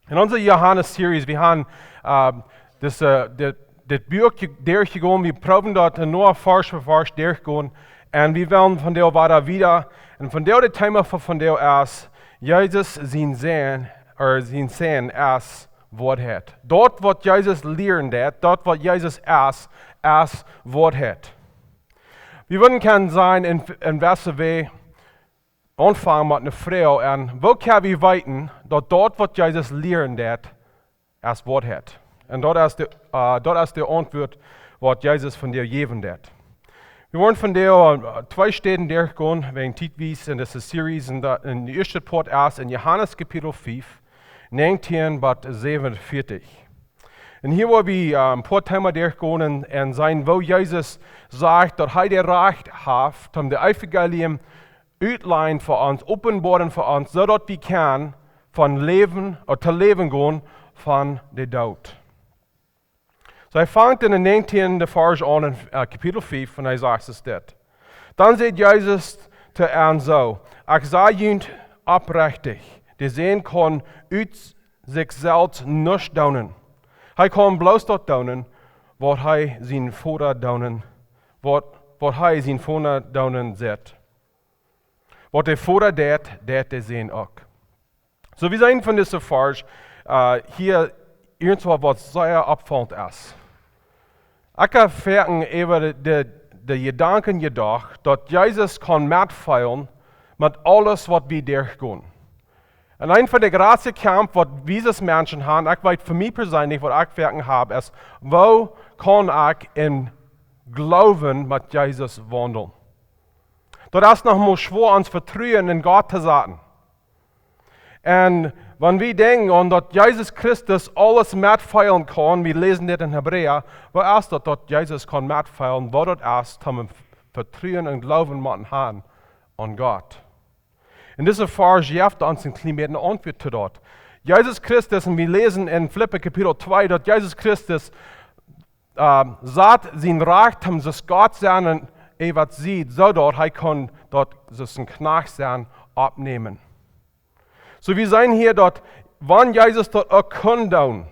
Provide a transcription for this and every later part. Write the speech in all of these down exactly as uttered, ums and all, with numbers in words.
En onse Johanes-Series, wie haben äh, dit, äh, dit, dit Buak je- derchjegonen, wie proowen daut en Noah Varsch fa Varsch derchgonen. Un wie wellen vondoag wieda wieda. Un vondoag daut Thema fa vondoag es, Jesus sien Sän, ooda sien Sän es Woarheit. Daut waut Jesus lieet, daut, daut waut Jesus es, es Woarheit. Wie wudden kjennen sajen, en, en wesse Wajch aunfangen met eene Froag aun, woo kjenn wie weeten, daut daut, waut Jesus lieet, es Woarheit? Un daut es de, äh, daut es de Auntwuat, waut Jesus vondoag jäwen deit. Wie woaren vondoag äh, twee Städen derchgonen, wäajen Tiet wies en dise Series, un daut, en de ieeschte Poat es en Johanes Kapitel fief, näajentieen bat säwenunvieetich. Un hia woa wie äh, een poa Themen derchgonen un, un seenen, woo Jesus sajcht, daut hee daut Rajcht haft, om daut Evangelium utlajen fa ons, openboaren fa ons, soo daut wie kjennen von läwen, ooda to läwen gonen von dän Doot. Soo, hee fangt en dän näajentieenden Varsch aun en äh, Kapitel fief, un hee sajcht es dit. Dan säd Jesus to an soo: Ekj saj junt oprechtich, de Sän kaun ut sikj selfst nuscht doonen. Hee kaun bloos daut doonen, waut hee sien Voda doonen, waut, waut hee sien Voda doonen sitt. Waut de Voda deit, deit de Sän uk. Soo, wie seenen von dise Varsch äh, hia irjentwaut, waut sea oppfaulent es. Ekj hab foaken äwa de, de, de Jedanken jedocht, daut Jesus kaun metfeelen met aules, waut wie derchgonen. Un een von de jratste Kjamf, waut wie aus Menschen haben, ekj weet fa mie perseenlich, waut ekj foaken hab, es, woo kaun ekj em Gloowen met Jesus waundlen? Daut es noch mau schwoa, ons Vetruen en Gott to saten. Un wan wie denkjen aun daut Jesus Christus aules metfeelen kaun, wie läsen dit en Hebräa, woo es daut, daut Jesus kaun metfeelen, woo daut es, om een Vetruen un Gloowen motten haben aun Gott? Un dise Varsch jeft ons een kjlien bät eene Auntwuat to daut. Jesus Christus, un wie läsen en Filippa Kapitel twee, daut Jesus Christus äh, sat sien Rajcht, om sien Gott sennen, äwa sikj, soo daut hee kunn daut sien Kjnajcht sennen oppnämen. Soo, wie seenen hia daut, wan Jesus daut uk kunn doonen,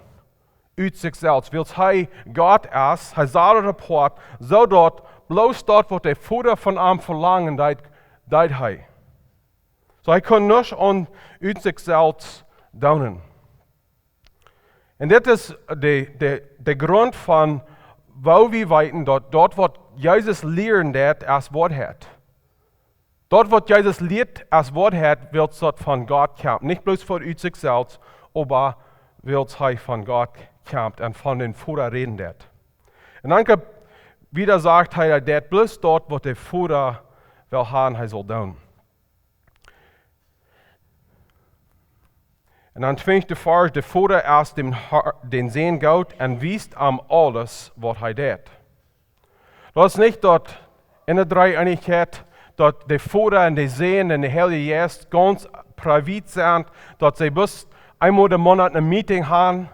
ut sikj selfst, wiels hee Gott es, hee sat daut apoat, soo daut bloos daut, waut de Voda von am velangen deed, deed hee. Soo, hee kunn nuscht aun, ut sikj selfst doonen. Un dit es de, de, de Grunt von, woo wie weeten, daut daut, waut Jesus lieet, es Woarheit. Daut, waut Jesus lieet, es Woarheit, wiels daut von Gott kjemt. Nich bloos von ut sikj selfst, oba wiels hee von Gott kjemt un von dän Voda räden deit. Un dan wieda sajcht hee, daut bloos daut, waut de Voda well haben, hee saul doonen. Un dan twinjende Varsch, de Voda es dän Har-, dän Sän goot un wiest am aules, waut hee deit. Daut es nich daut en de Dreeeenichkjeit, daut de Voda un de Sän un de Heilje Jeist gaunz privat sent, daut see bloos eemol dän Moonat een Meeting haben,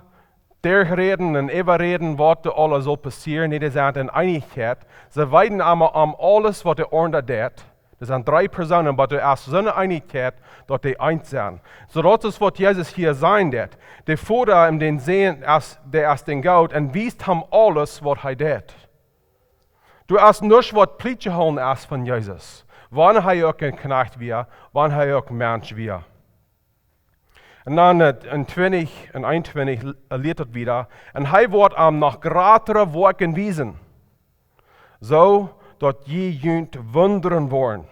doa räden un äwaräden, waut doa aules saul passieren. Nä, dee sent en Eenichkjeit. See weeten emma om aules, waut de aundra deit. Daut sent dree Persoonen, oba doa es soone Eenichkjeit, daut dee eent sent. Soo daut es, waut Jesus hia sajen deit. De Voda en dän Sän es, dee es dän goot un wiest am aules, waut hee deit. Doa es nuscht, waut plietsch jehoolen es von Jesus. Wan hee uk een Kjnajcht wia, wan hee uk Mensch wia. Un dan äh, en twintich, en eenuntwintich l-, lieet daut wieda. Un hee woat am noch jratre Woakjen wiesen, soo daut jie junt wundren woaren.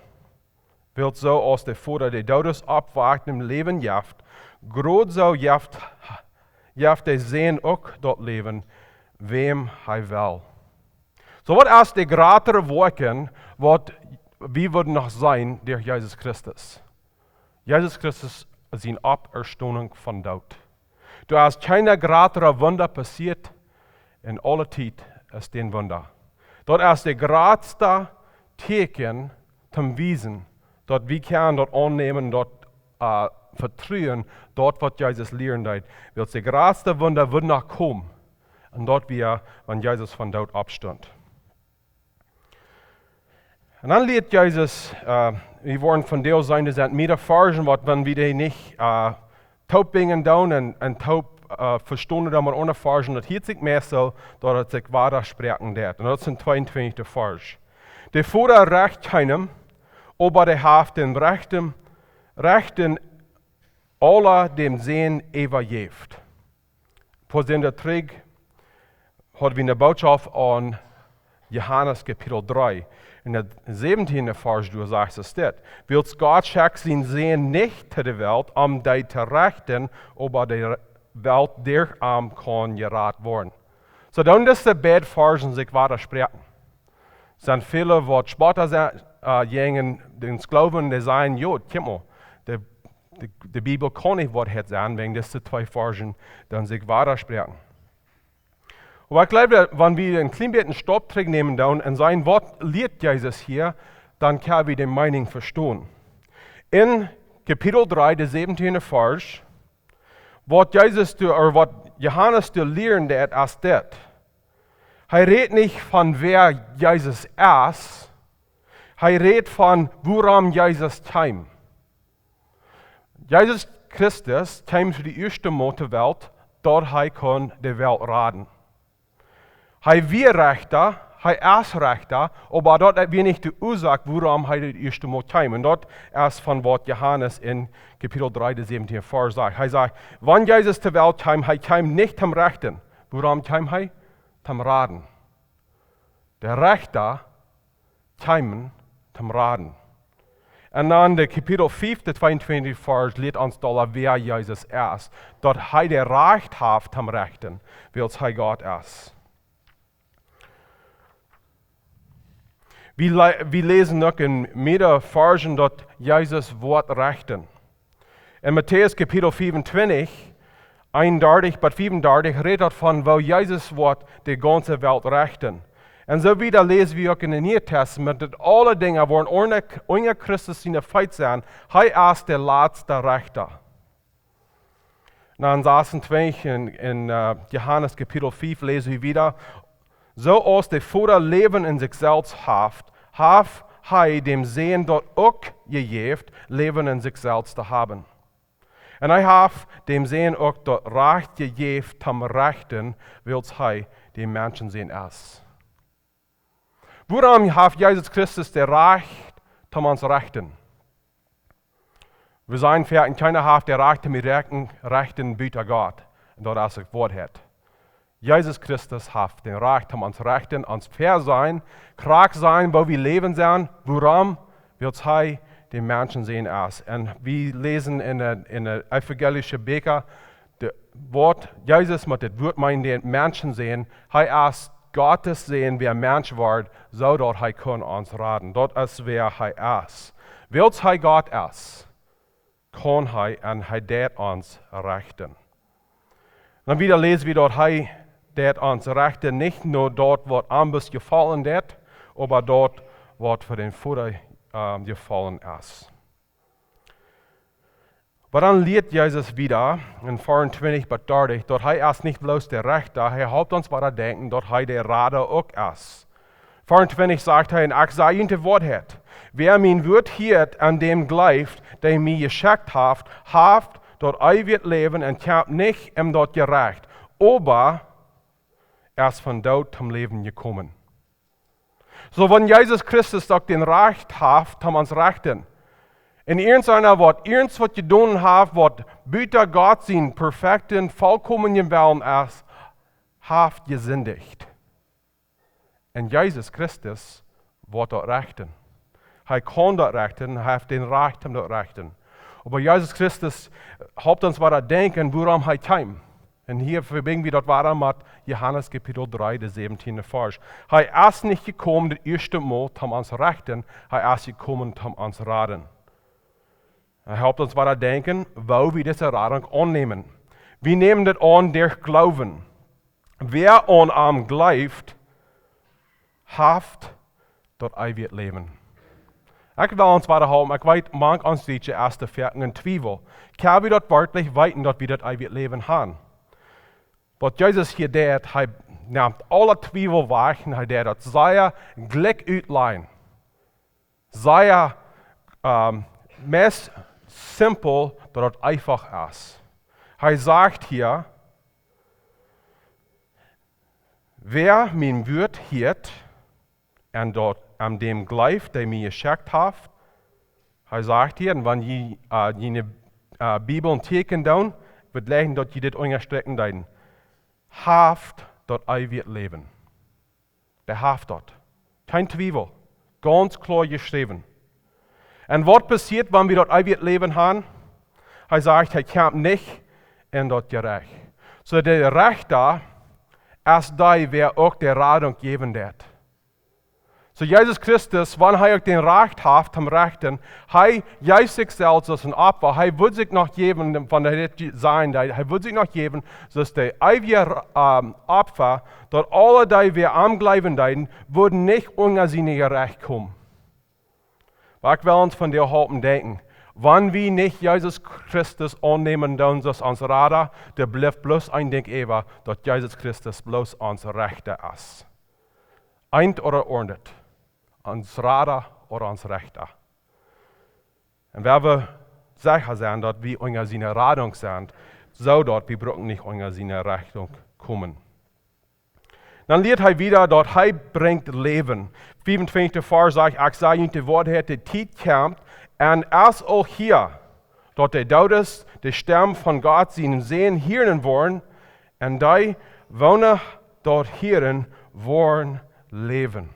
Wiels soo aus de Voda de Doodes oppwakjt un Läwen jeft, jrod soo jeft, jeft de Sän uk daut Läwen, wäm hee well. Soo, waut es de jratre Woakjen, waut wie wudden noch seenen derch Jesus Christus? Jesus Christus siene Oppstonunk vom Doot. Doa es kjeen jratre Wunda passieet en aule Tiet aus dit Wunda. Daut es de jratste Tieekjen toom wiesen, daut wie kjennen daut aunnämen, daut äh, vetruen, daut, waut Jesus lieet, daut wiels de jratste Wunda woat noch komen. Un daut wia, wan Jesus vom Doot oppstunt. Un dan lieet Jesus, äh, wie woaren vondoag seenen, doa sent mearere Varschen, waut, wan wie dee nich äh, toop binjen doonen un, un toop, äh, vestonen doonen met aundre Varschen, daut hieet sikj meist soo, daut et sikj wadasproaken deed. Un daut es en tweeuntwintichsten Varsch. De Voda recht kjeenem, oba dee haft dän Rechten, Rechten aula däm Sän äwajäft. Poa Sindach trigj haud wie ne Bootschoft aun Johanes Kapitel dree. En de säwentieende Varsch, doa sajcht et dit: Wiels Gott schekjt sienen Sän nich to de Welt, om dee to rechten, oba de Welt derch am kaun jerat woaren. Soo, dan dise beid Varschen sikj wadasproaken. Sent väle waut Spotta sent, äh, jäajen dän Gloowen, dee sajen: Jo, kjikj mol, de, de, de Bibel kaun nich Woarheit sennen, wäajen dise twee Varschen dan sikj wadasproaken. Oba ekj gleew, daut wan wie en kjlien bät een Staup trigjnämen doonen un seenen, waut lieet Jesus hia, dan kjenn wie de Meenunk vestonen. En Kapitel dree, de säwentieende Varsch, waut Jesus doa, ooda waut Johanes doa lieren deed, es dit. Hee rät nich von wäa Jesus es, hee rät von wuarom Jesus kjeem. Jesus Christus kjeem to de ieeschte Mol to de Welt, daut hee kunn de Welt raden. Hee wia Rechta, hee es Rechta, oba daut wia nich de Uasoak, wuarom hee de ieeschte Mol kjeem. Un daut es von waut Johanes en Kapitel dree, de säwentieende Varsch sajcht. Hee sajcht, wan Jesus to de Welt kjeem, hee kjeem nich toom rechten. Wuarom kjeem hee? Toom raden. De Rechta kjeemen toom raden. Un dan de Kapitel fief, de tweeuntwintichste Varsch, lieet ons doa, wäa Jesus es. Daut hee de Rajcht haft toom rechten, wiels hee Gott es. Wie, le-, wie läsen uk en mearere Varschen, daut Jesus woat rechten. En Matäus Kapitel fiewuntwintich, eenundartich bat fiewundartich, rät daut von, woo Jesus woat de gaunze Welt rechten. Un soo wieda läsen wie uk en daut Niee Tastament, daut aule Dinja woaren unja, unja Christus siene Feet sennen. Hee es de latste Rechta. Na, en sasuntwintich en, en, äh, Johanes Kapitel fief läsen wie wieda: Soo aus de Voda Läwen en sikj selfst haft, haft hee däm Sän daut uk jejäft, Läwen en sikj selfst to haben. Un hee haft däm Sän uk daut Rajcht jejäft toom rechten, wiels hee de Menschensän es. Wuarom haft Jesus Christus de Rajcht toom ons rechten? Wie sajen foaken, kjeena haft de Rajcht toom rechten, rechten buta Gott. Un daut es de Woarheit. Jesus Christus haft de Rajcht toom ons rechten, ons fair sennen, krakjt sennen, woo wie läwen sellen. Wuarom? Wiels hee de Menschensän es. Un wie läsen en de, en de evangelische Bieekja, de, waut Jesus met dit Wuat meent, de Menschensän, hee es Gottes Sän, wia Mensch worden, soo daut hee kunn ons raden. Daut es wäa hee es. Wiels hee Gott es, kaun hee un hee deit ons rechten. Dan wieda läsen wie, daut hee deit ons rechten, nich no daut, waut am bloos jefaulen deit, oba daut, waut fa dän Voda, ähm, jefaulen es. Oba dan lieet Jesus wieda en veeauntwintich bat dartich, daut hee es nich bloos de Rechta, hee halpt ons wada denkjen, daut hee de Rada uk es. Veeauntwintich sajcht hee: Un ekj saj junt de Woarheit, wäa mien Wuat hieet un däm jleeft, dee mie jeschekjt haft, haft daut eewje Läwen un kjemt nich en daut Jerecht, oba es von Doot toom Läwen jekomen. Soo, wan Jesus Christus uk daut Rajcht haft, toom ons rechten, un irjent eena, waut irjent waut jedonen haft, waut buta Gott sienen perfekjten, volkomenen Wellen es, haft jesindicht. Un Jesus Christus woat daut rechten. Hee kaun daut rechten, hee haft de Rajcht toom daut rechten. Oba Jesus Christus halpt ons wada denkjen, wuarom hee kjeem. Un hia vebinj wie daut wada met Johanes Kapitel dree, de säwentieende Varsch. Hee es nich jekomen daut ieeschte Mol toom ons rechten, hee es jekomen toom ons raden. Hee halpt ons wada denkjen, woo wie dise Radunk aunnämen. Wie nämen dit aun derch Gloowen. Wäa aun am jleeft, haft daut eewje Läwen. Ekj well ons wada hoolen, ekj weet, mank ons Dietsche es doa foaken een Twiewel. Kjenn wie daut werkjlich weeten, daut wie daut eewje Läwen haben? Waut Jesus hia deit, hee nemt aule Twiewel wajch un hee deit daut sea jlikj utlajen. Sea, ähm, meist simpel, daut et eefach es. Hee sajcht hia: "Wäa mien Wuat hieet un daut aun däm jleeft, dee mie jeschekjt haft", hee sajcht hia, un wan jie, äh, jie en de, äh, Bibel een Tieekjen doonen, woat jleichen, daut jie dit unjastrikjen deeden, haft daut eewje Läwen. Dee haft daut. Kjeen Twiewel. Gaunz kloa jeschräwen. Un waut passieet, wan wie daut eewje Läwen haben? Hee sajcht, hee kjemt nich en daut Jerecht. Soo, de Rechta es dee, wäa uk de Radunk jäwen deit. Soo, Jesus Christus, wan hee uk daut Rajcht haft toom rechten, hee jeef sikj selfst aus een Opfa. Hee wudd sikj noch jäwen, von de Rit sennen, hee, hee wudd sikj noch jäwen, soo aus de eewje, ähm, Opfa, daut aule dee, wäa aun am jleewen deeden, wudden nich unja sien Jerecht komen. Oba ekj well ons vondoag halpen denkjen, wan wie nich Jesus Christus aunnämen doonen aus ons Rada, dan blift bloos een Dinkj äwa, daut Jesus Christus bloos ons Rechta es. Eent ooda aundret. Ons Rada ooda ons Rechta. Un wie wellen secha sennen, daut wie unja siene Radunk sent, soo daut wie brucken nich unja siene Rechtunk komen. Dan lieet hee wieda, daut hee brinjt Läwen. Fiefuntwintichste Varsch sajcht: "Ekj saj junt de Woarheit, de Tiet kjemt un es aul hia, daut de Doodes de Stemm von Gott sienen Sän hieren woaren, un dee, woone daut hieren, woaren läwen."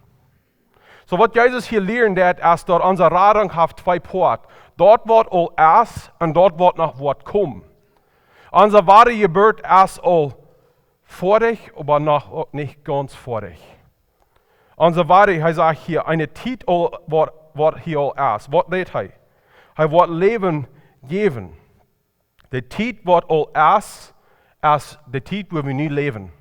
Soo, waut Jesus hia lieren deit, es daut onse Radunk haft twee Poat. Daut waut aul es un daut waut noch woat komen. Onse Wadajeburt es aul foadich, oba noch uk nich gaunz foadich. Onse Wada, hee sajcht hia, eene Tiet aul, waut, waut hia aul es. Waut deed hee? Hee woat Läwen jäwen. De Tiet waut aul es, es de Tiet, wua wie nu läwen.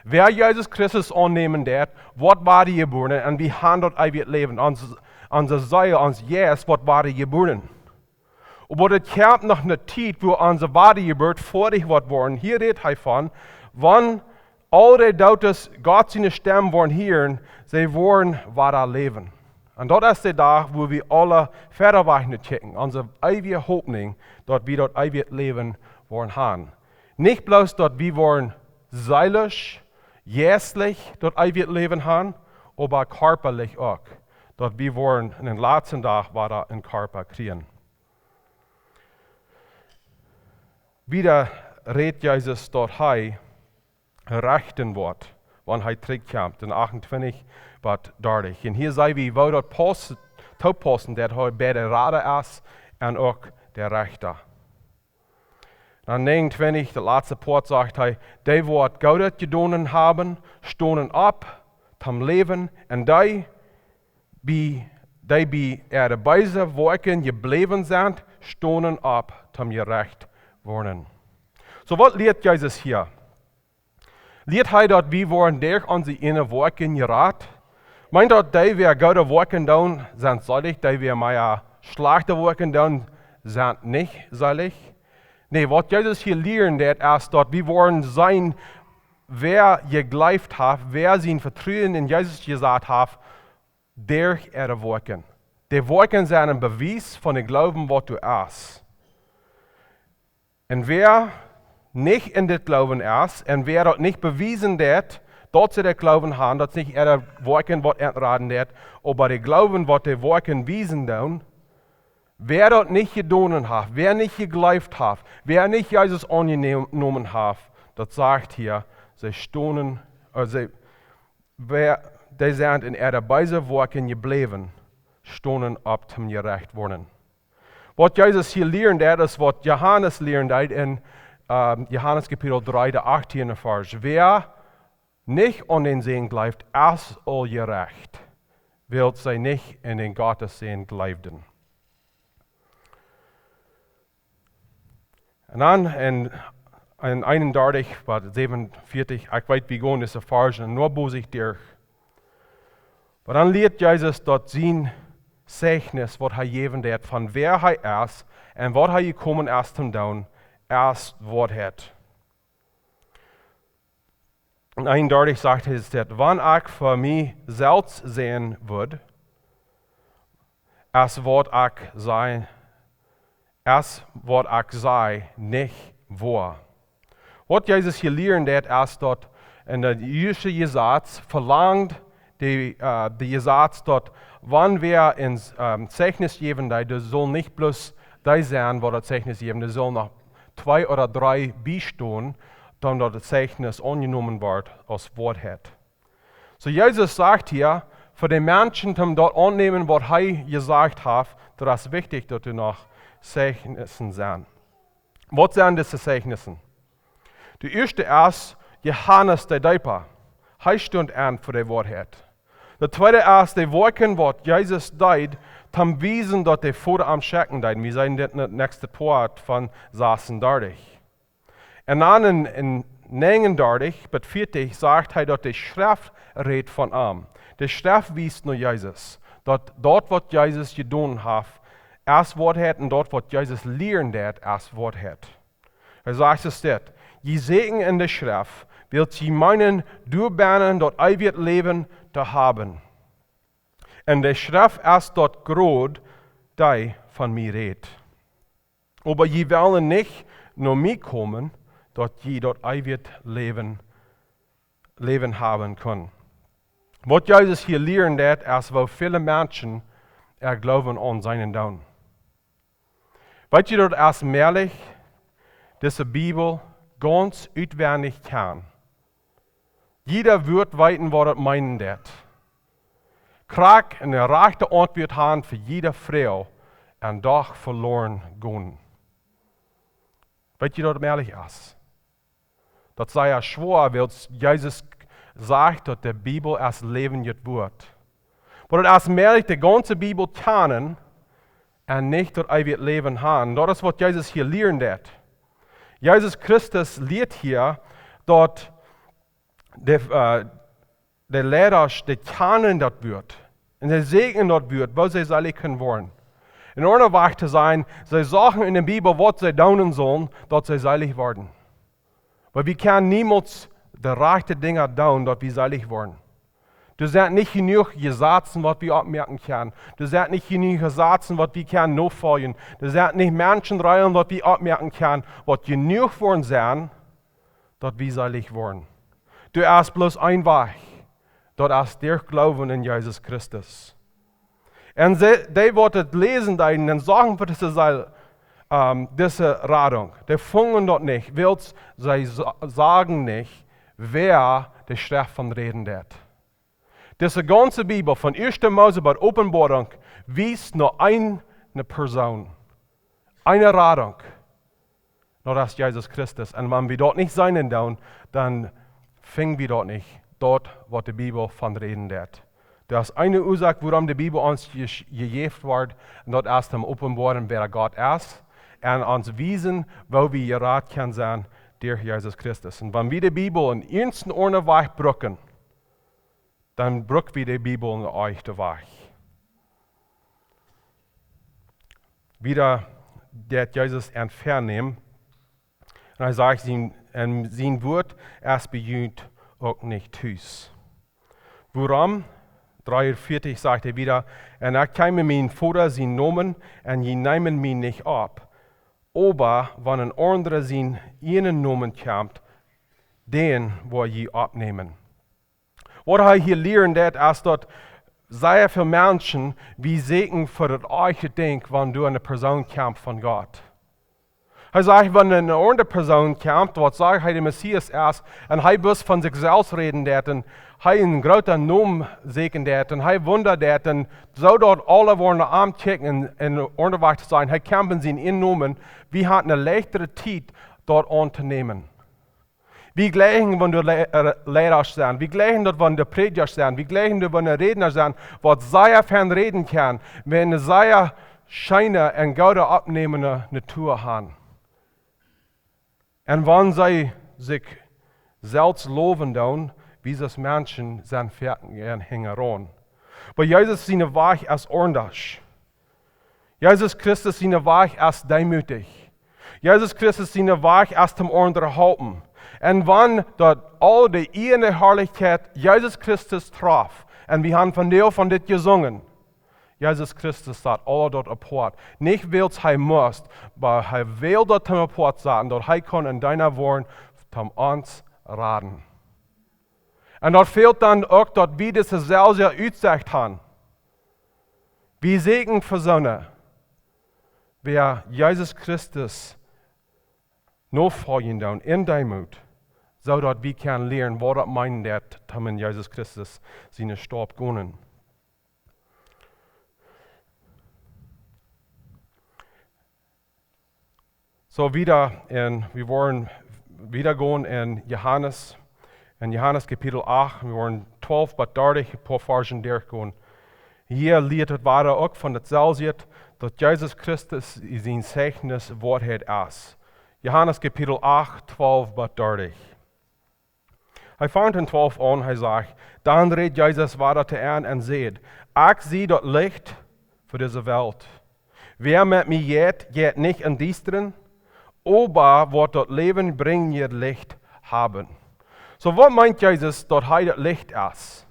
Wäa Jesus Christus aunnämen deit, woat wadajebuaren un wie haben daut eewje Läwen. Ons, onse Seel, ons Jeist woat wadajebuaren. Oba daut kjemt noch eene Tiet, wua onse Wadajeburt foadich woat woaren. Hia rät hee von, wan aul dee Doodes Gott siene Stemm woaren hieren, see woaren wada läwen. Un daut es de Dach, wua wie aule wieda wajch no kjikjen. Onse eewje Hopninj, daut wie daut eewje Läwen woaren haben. Nich bloos daut wie woaren seelisch, jeistlich daut eewje Läwen haben, oba kjarpalich uk. Daut wie woaren en dän latsten Dach wada een Kjarpa kjrieen. Wieda rät Jesus, daut hee rechten woat, wan hee trigjkjemt, en achtuntwintich bat dartich. Un hia seenen wie, woo daut pausst, toopaussen, daut hee bie de Rada es un uk de Rechta. Dan näajenuntwintich, de latste Poat, sajcht hee: "Dee, waut Goodet jedonen haben, stonen opp toom Läwen, un dee, bie, dee bie äare beese Woakjen jebläwen sent, stonen opp toom jerecht woaren." Soo, waut lieet Jesus hia? Lieet hee, daut wie woaren derch onse ieejne Woakjen jerat? Meent daut, dee, wäa goode Woakjen doonen, sent selich, dee, wäa mea schlajchte Woakjen doonen, sent nich selich? Nä, waut Jesus hia lieren deit, es, daut wie woaren seenen, wäa jejleeft haft, wäa sien Vetruen en Jesus jesat haft, derch äare Woakjen. De Woakjen sent een Bewies von dän Gloowen, waut du hast. Un wäa nich en dit Gloowen es, un wäa daut nich bewiesen deit, daut see dän Gloowen haben, daut es nich äare Woakjen, waut an raden deit, oba de Gloowen, waut de Woakjen wiesen doonen, wäa daut nich jedonen haft, wäa nich jejleeft haft, wäa nich Jesus aunjenomen haft, daut sajcht hia, see stonen, äh, see, wäa, dee sent en äare beese Woakjen jebläwen, stonen opp toom jerecht woaren. Waut Jesus hia lieren deit, es waut Johanes lieren deit en, ähm, Johanes Kapitel dree, de achttieende Varsch. Wäa nich aun dän Sän jleeft, es aul jerecht, wiels see nich en dän Gottes Sän jleewden. Un dan en, en eenundartich bat säwenunvieetich, ekj weet, wie gonen dise Varschen nu bloos derch. Oba dan lieet Jesus, daut sien Zeichnis, waut hee jäwen deed von wäa hee es un waut hee jekomen es to doonen, es Woarheit. En eenundartich sajcht hee, es daut: "Wan ekj fa mie selfst sajen wudd, es waut ekj saj, es waut ekj saj, nich woa. Waut Jesus hia lieren deit, es daut en daut jüdische Jesaz velangt de, äh, de Jesaz daut, wan wäa een, ähm, Zeichnis jäwen deit, dee saul nich bloos dee sennen, waut daut Zeichnis jäwen, dee saul noch twee ooda dree biestonen, dan daut daut Zeichnis aunjenomen woat aus Woarheit. Soo Jesus sajcht hia, fa de Menschen, om daut aunnämen, waut hee jesajcht haft, daut es wichtich, daut doa noch Zeichnissen sent. Waut sent dise Zeichnissen? De ieeschte es Johanes de Deepa. Hee stunt aun fa de Woarheit. De tweede es de Woakjen, waut Jesus deed, toom wiesen, daut de Voda am schekjen deed. Wie seenen dit en daut näakjste Poat von sasundartich. Un dan en, en negenundartich bat vieetich sajcht hee, daut de Schreft rät von am. De Schreft wiest no Jesus. Daut, daut waut Jesus jedonen haft, es Woarheit, un daut waut Jesus lieren deit, es Woarheit. Hee sajcht es dit: "Jie säkjen en de Schreft, wiels jie meenen, doabennen daut eewje Läwen to haben. Un de Schreft es daut Grod, dee von mie rät. Oba jie wellen nich no mie komen, daut jie daut eewje Läwen, Läwen haben kjennen." Waut Jesus hia lieren deit, es, woo väle Menschen äa Gloowen aun seenen doonen. Weet jie, daut es mäajlich, dise Bibel gaunz utwendich kjanen. Jieda Wuat weeten, waut daut meenen deit. Krakjt eene rajchte Auntwuat haben fa jiede Froag un doch veloren gonen. Weet jie, daut mäajlich es? Daut es sea schwoa, wiels Jesus sajcht, daut de Bibel es läwendjet Wuat. Oba daut es mäajlich, de gaunze Bibel kjanen un nich daut eewje Läwen haben. Daut es, waut Jesus hia lieren deit. Jesus Christus lieet hia, daut de, äh, de Leidasch, dee kjanen daut Wuat. Un see säkjen daut Wuat, woo see selich kjennen woaren. En Ordnunk to sennen, see sagen en de Bibel, waut see doonen sellen, daut see selich woaren. Oba wie kjennen niemols de rajchte Dinja doonen, daut wie selich woaren. Doa sent nich jenuach Jesazen, waut wie oppmoaken kjennen. Doa sent nich jenuach Jesazen, waut wie kjennen nofoljen. Doa sent nich Menschen rein, waut wie oppmoaken kjennen, waut jenuach woaren sent, daut wie selich woaren. Doa es bloos een Wajch. Daut es derch Gloowen en Jesus Christus. Un see, dee waut daut läsen deeden, dan sagen fa dise Seel, ähm, dise Radunk. Dee fungen daut nich, wiels see sa-, sagen nich, wäa de Schreft von räden deit. Dise gaunze Bibel, von ieeschte Mose bat Openboarunk, wiest no eene Persoon. Eene Radunk. No, daut es Jesus Christus. Un wan wie daut nich seenen doonen, dan finj wie daut nich, daut waut de Bibel von räden deit. Daut es eene Uasoak, wuarom de Bibel ons je-, jejäft woat, un daut es toom openboaren, wäa Gott es, un ons wiesen, woo wie jerat kjennen sennen derch Jesus Christus. Un wan wie de Bibel en irjent een Wajch brucken, dan bruck wie de Bibel en de rajchte Wajch. Wieda deit Jesus an vernämen. Un hee sajcht, sien, un sien Wuat es bie junt uk nich tus. Wuarom? Dreeunvieetich sajcht hee wieda: "Un ekj kjeem en mienen Voda sienen Nomen, un jie neemen mie nich opp. Oba wan een aundra sienen ieejnen Nomen kjemt, dän woa jie oppnämen." Waut hee hia lieren deit, es daut sea väl Menschen, wie säkjen fa daut ieejne Dinkj, wan doa eene Persoon kjemt von Gott. Hee sajcht, wan eene aundre Persoon kjemt, waut sajcht, hee de Messias es, un hee bloos von sikj selfst räden deit, un hee een groota Nomen säkjen deit, un hee Wunda deit, un soo daut aule woaren no am kjikjen un, un aundasch to sennen. Hee kjemt en sienen ieejnen Nomen, wie haben eene leichtere Tiet, daut auntonämen. Wie jlikjen, wan doa Le-, äh, Leidasch sent. Wie jlikjen daut, wan doa Prädjasch sent. Wie jlikjen daut, wan doa Rädnasch sent, waut sea fein räden kjennen, wan see sea scheene un goode oppnämende Natua haben. Un wan see sikj selfst lowen doonen, wie see Menschen sent, foaken hinjaraun. Oba Jesus sien Wajch es aundasch. Jesus Christus sien Wajch es deemootich. Jesus Christus sien Wajch es toom aundre halpen. Un wan daut aul de Ea un de Harlichkjeit Jesus Christus traft, un wie haben vondoag von dit jesungen, Jesus Christus sat aul daut apoat. Nich wiels hee must, oba hee well daut hee apoat saten, daut hee kunn een Deena woaren, om ons raden. Un daut fält dan uk, daut wie dise selwje Utsecht haben. Wie sieekjen fa soone, wäa Jesus Christus nofoljen doonen en Deemoot, soo daut wie kjennen lieren, waut daut meent, daut wie en Jesus Christus siene Staup gonen. Soo wieda, un wie woaren wieda gonen en Johanes, en Johanes Kapitel acht, wie woaren twalf bat dartich, een poa Varzen derchgonen. Hia lieet et wieda uk von daut selwje, daut Jesus Christus sien Zeichnis Woarheit es. Johanes Kapitel acht, twalf bat dartich. Hee fangt en twalf aun, hee sajcht: Dan räd Jesus wieda to an un säd: Ekj sie daut Licht fa dise Welt. Wäa met mie jeit, jeit nich em Diestren, oba woat daut läwenbrinjende Licht haben. Soo, waut meent Jesus, daut hee daut Licht es?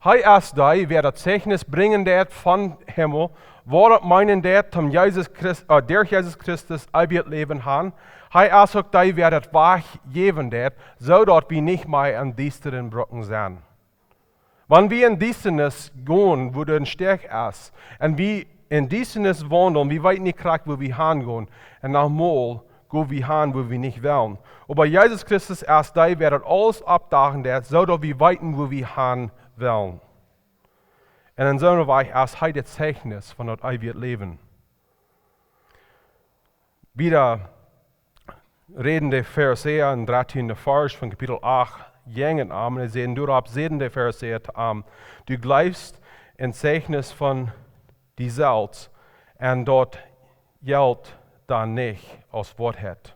Hee es dee, wäa daut Zeichnis brinjen deed vom Himmel, waut daut meenen deed, om Jesus Christ, äh, derch Jesus Christus eewjet Läwen haben. Hee es uk dee, wäa daut wajchjäwen deed, soo daut wie nich mea em Diestren brucken sennen. Wan wie en Diestanis gonen, wua daut stoakj es, un wie en Diestanis waundlen, wie weeten nich krakjt, wua wie hangonen, un noch mol go wie han, wua wie nich wellen. Oba Jesus Christus es dee, wäa daut aules oppdakjen deed, soo daut wie weeten, wua wie han wellen. Un en soone Wies es hee daut Zeichnis von daut eewje Läwen. Wieda räden de Farisäa em dartieenden Varsch von Kapitel acht jäajen am, un see säden, doaropp säden de Farisäa to am: Du jleefst en Zeichnis von die selfst, un daut jelt dan nich aus Woarheit.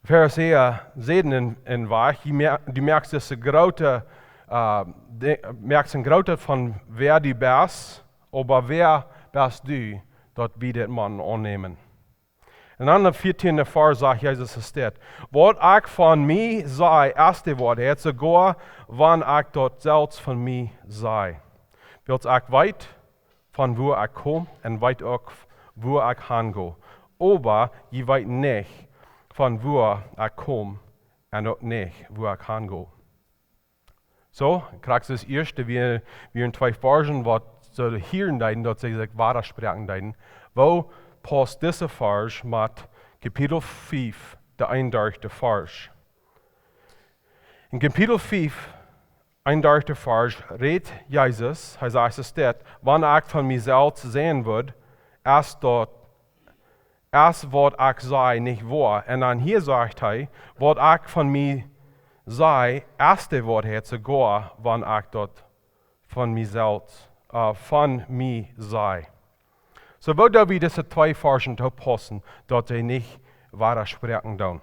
Farisäa säden en, en Wajch, du mer-, du moakst dise groote, äh, de-, moakst een grootet von wäa du best, oba wäa best du, daut wie dit motten aunnämen? Un dan em vieetieenden Varsch sajcht Jesus es dit: Waut ekj von mie saj, es de Woarheit, soogoa wan ekj daut selfst von mie saj. Wiels ekj weet, von wua ekj kom, un weet uk, wua ekj hango. Oba jie weeten nich, von wua ekj kom, un uk nich, wua ekj hango. Soo, krakjt daut ieeschte, wie, wie en twee Varzen, waut soo hieren deeden, daut see sikj wadasproaken deeden. Woo pausst dise Varsch met Kapitel fief, de eenundartichste Varsch? En Kapitel fief, eenundartichste Varsch, rät Jesus, hee sajcht es dit: Wan ekj von mie selfst sajen wudd, es daut, es waut ekj saj nich woa. Un dan hia sajcht hee: Waut ekj von mie saj, es de Woarheit, soogoa wan ekj daut von mie selfst, äh, von mie saj. Soo, woo doo wie dise twee Varzen toopaussen, daut see nich wadasproaken doonen?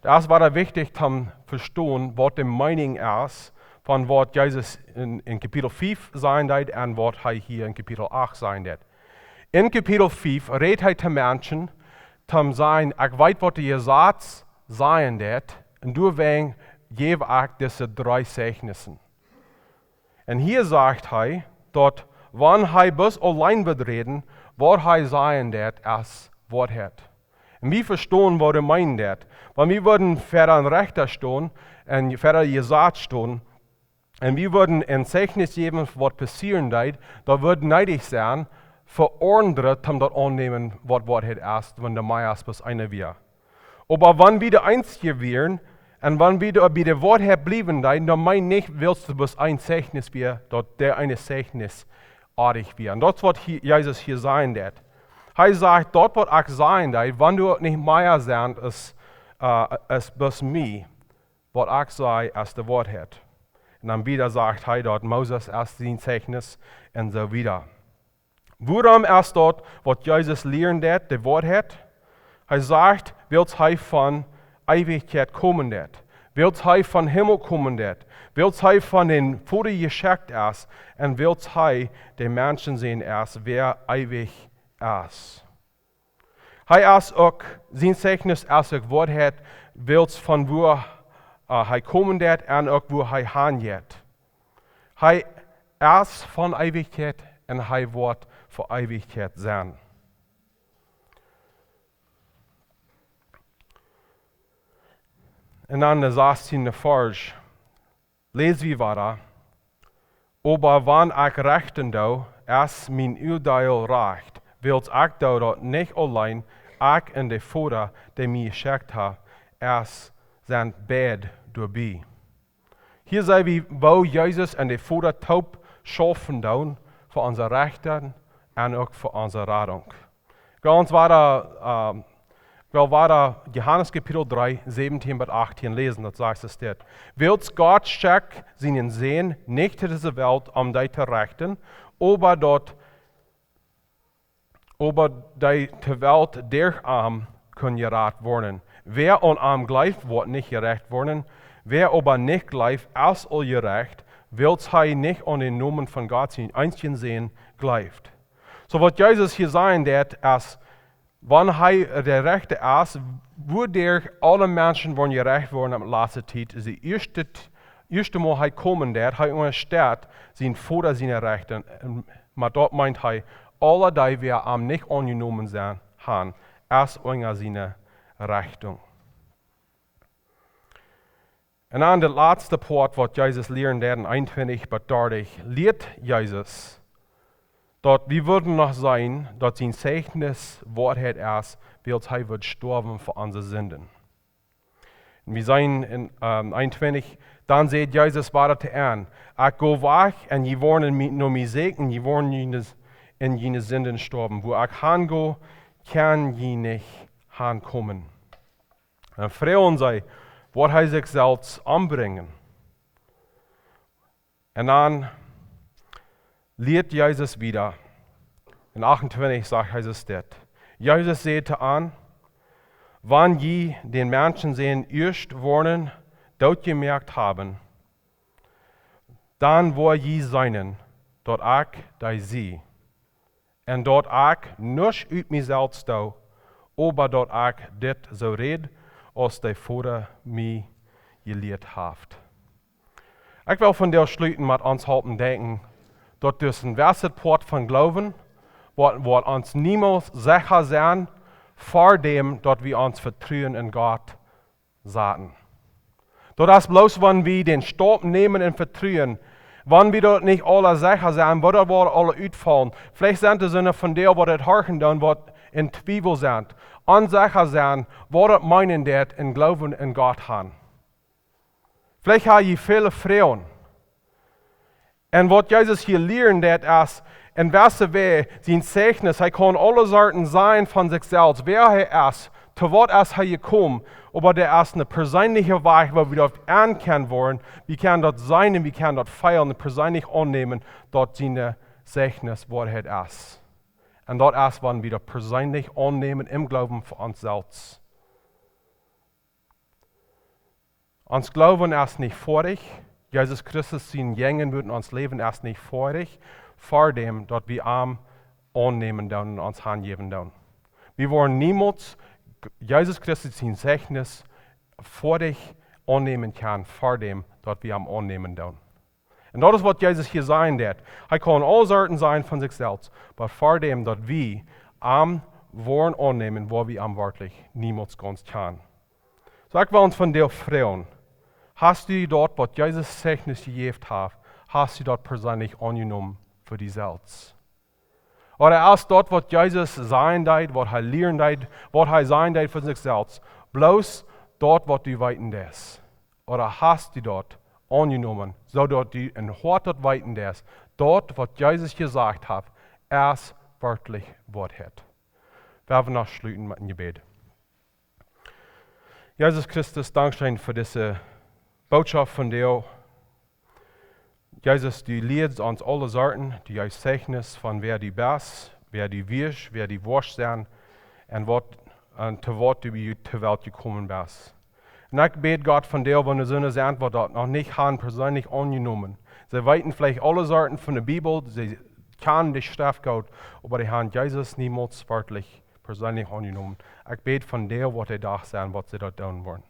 Daut es wada wichtich to vestonen, waut de Meenunk es von waut Jesus en, en Kapitel fief sajen deed un waut hee hia en Kapitel acht sajen deed. En Kapitel fief rät hee to Menschen, to sajen: Ekj weet, waut de Jesaz sajen deed, un doawäajen jäw ekj dise dree Zeichnissen. Un hia sajcht hee, daut wan hee bloos auleen wudd räden, waut hee sajen deed, es Woarheit. Un wie vestonen, waut hee meenen deed. Wan wie wudden ver een Rechta stonen un ver daut Jesaz stonen, un wie wudden een Zeichnis jäwen, waut passieren deed, daut wudd needich sennen, fa aundre, om daut aunnämen, waut Woarheit es, wan doa mea aus bloos eena wia. Oba wan wie de eensje wieren, un wan wie doa bie de Woarheit bliewen deeden, dan meent nich, wiels doa bloos een Zeichnis wia, daut daut eene Zeichnis oajch wia. Un daut es waut hia, Jesus hia sajen deed. Hee sajcht: Daut, waut ekj sajen deed, wan doa nich mea sent, es, äh, es bloos mie, waut ekj saj, es de Woarheit. Un dan wieda sajcht hee, daut Moses es sien Zeichnis, un soo wieda. Wuarom es daut, waut Jesus lieren deed, de Woarheit? Hee sajcht, wiels hee von Eewichkjeit komen deed, wiels hee vom Himmel komen deed, wiels hee von dän Voda jeschekjt es, un wiels hee de Menschensän es, wäa eewich es. Hee es uk, sien Zeichnis es uk Woarheit, wiels von wua, äh, hee komen deed un uk wua hee han jeit. Hee es von Eewichkjeit un hee woat fa Eewichkjeit sennen. Un dan de sastieende Varsch. Läs wie wieda. Oba wan ekj rechten doo, es mien Uadeel rajcht, wiels ekj doo daut nich auleen, ekj un de Voda, dee mie jeschekjt haft, es sent beid doabie. Hia seenen wie, woo Jesus un de Voda toop schaufen doonen fa onse Rechtichkjeit un uk fa onse Radunk. Ekj well ons wieda, ähm, ekj well wieda Johanes Kapitel dree, säwentieen bat achtieen läsen, daut sajcht es dit. Wiels Gott schekjt sienen Sän nich to dise Welt, om dee to rechten, oba daut, oba dee de Welt derch am kunn jerat woaren. Wäa aun am jleeft, woat nich jerecht woaren. Wäa oba nich jleeft, es aul jerecht, wiels hee nich aun dän Nomen von Gott sienen eensjen Sän jleeft. Soo waut Jesus hia sajen deit, es, wan hee de Rechta es, wuaderch aule Menschen woaren jerecht woaren aum latsten Tiet, es de ieeschte, ieeschte Mol hee komen deit, hee unjasteit sienen Voda siene Rechta. Un, oba daut meent hee, aule dee, waut am nich aunjenomen sent, han, es unja siene Rechtunk. Un dan de latste Poat, waut Jesus lieet, dee en eenuntwintich bat dartich, lieet Jesus, daut wie wudden noch seenen, daut sien Zeichnis Woarheit es, wiels hee woat stoawen fa onse Sinden. Un wie seenen en, ähm, eenuntwintich, dan säd Jesus wieda to an: Ekj go wajch, un jie woaren mie, no mie sieekjen, jie woaren en june, en june Sinden stoawen. Wua ekj han go, kjenn jie nich han komen. Dan froagen see, woat hee sikj selfst ombrinjen? Un dan lieet Jesus wieda. En achtuntwintich sajcht Jesus dit. Jesus säd to an: Wan jie dän Menschensän ieescht woaren dootjemoakt haben, dan woa jie seenen, daut ekj dee sie. Un daut ekj nuscht ut mie selfst doo, oba daut ekj dit soo räd, aus de Voda mie jelieet haft. Ekj well vondoag schluten met ons halpen denkjen, daut daut een jewesset Poat von Gloowen, waut, waut ons niemols secha sennen, ver däm daut wie ons Vetruen en Gott saten. Daut es bloos, wan wie dän Staup nämen en Vetruen, wan wie doa nich aule secha sent, woat daut woll aule utfaulen. Veleicht sent doa soone von dee, waut daut horchen doonen, waut en Twiewel sent, onsecha sent, waut daut meenen deit, en Gloowen en Gott han. Veleicht ha jie väle Froagen. Un waut Jesus hia lieet, daut es, en jewesse Wäaj sien Zeichnis, hee kaun aule Sorten sajen von sikj selfst, wäa hee es, to waut es hee jekomen, oba daut es een perseenlicha Wajch, wua wie daut aunjewoaren, wie kjennen daut seenen un wie kjennen daut feelen, perseenlich aunnämen, daut sien Zeichnis Woarheit es. Un daut es, wan wie daut perseenlich aunnämen em Gloowen fa ons selfst. Ons Gloowen es nich foadich. Jesus Christus sien Jinja woaren en ons Läwen es nich foadich, ver däm daut wie am aunnämen doonen un ons hanjäwen doonen. Wie woaren niemols Jesus Christus sien Zeichnis foadich aunnämen kjennen, ver däm daut wie am aunnämen doonen. Un daut es, waut Jesus hia sajen deit. Hee kaun aule Sorten sajen von sikj selfst, oba ver däm daut wie am woaren aunnämen, woa wie am werkjlich niemols gaunz kjanen. Soo, ekj well ons vondoag froagen: Hast du daut, waut Jesus Zeichnis jejäft haft, hast du daut perseenlich aunjenomen fa die selfst? Ooda es daut, waut Jesus sajen deed, waut hee lieet, waut hee sajen deed von sikj selfst, bloos daut, waut du weeten deist? Ooda hast du daut aunjenomen, soo daut du en Hoat daut weeten deist, daut, waut Jesus jesajcht haft, es werkjlich Woarheit? Wie woaren noch schluten met een Jebäd. Jesus Christus, dankscheen fa dise Norecht von die. Jesus, du lieest ons aule Sorten, du jeefst Zeichnis von wäa du best, wäa du wieescht, wäa du woascht sennen, un waut, un to waut du to Welt jekomen best. Un ekj bäd, Gott, vondoag, wan doa soone sent, waut daut noch nich han perseenlich aunjenomen. See weeten veleicht aule Sorten von de Bibel, see kjanen de Schreft goot, oba dee han Jesus niemols werkjlich perseenlich aunjenomen. Ekj bäd vondoag, woat de Dach sennen, waut see daut doonen woaren.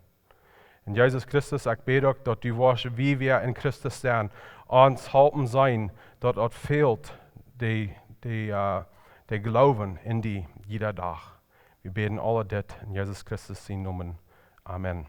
Un Jesus Christus, ekj bäd uk, daut du woascht, wie wie en Christus sent, ons halpen seenen, daut daut fält, de, de, äh, de Gloowen en die, jieda Dach. Wie bäden aule dit en Jesus Christus sienen Nomen. Amen.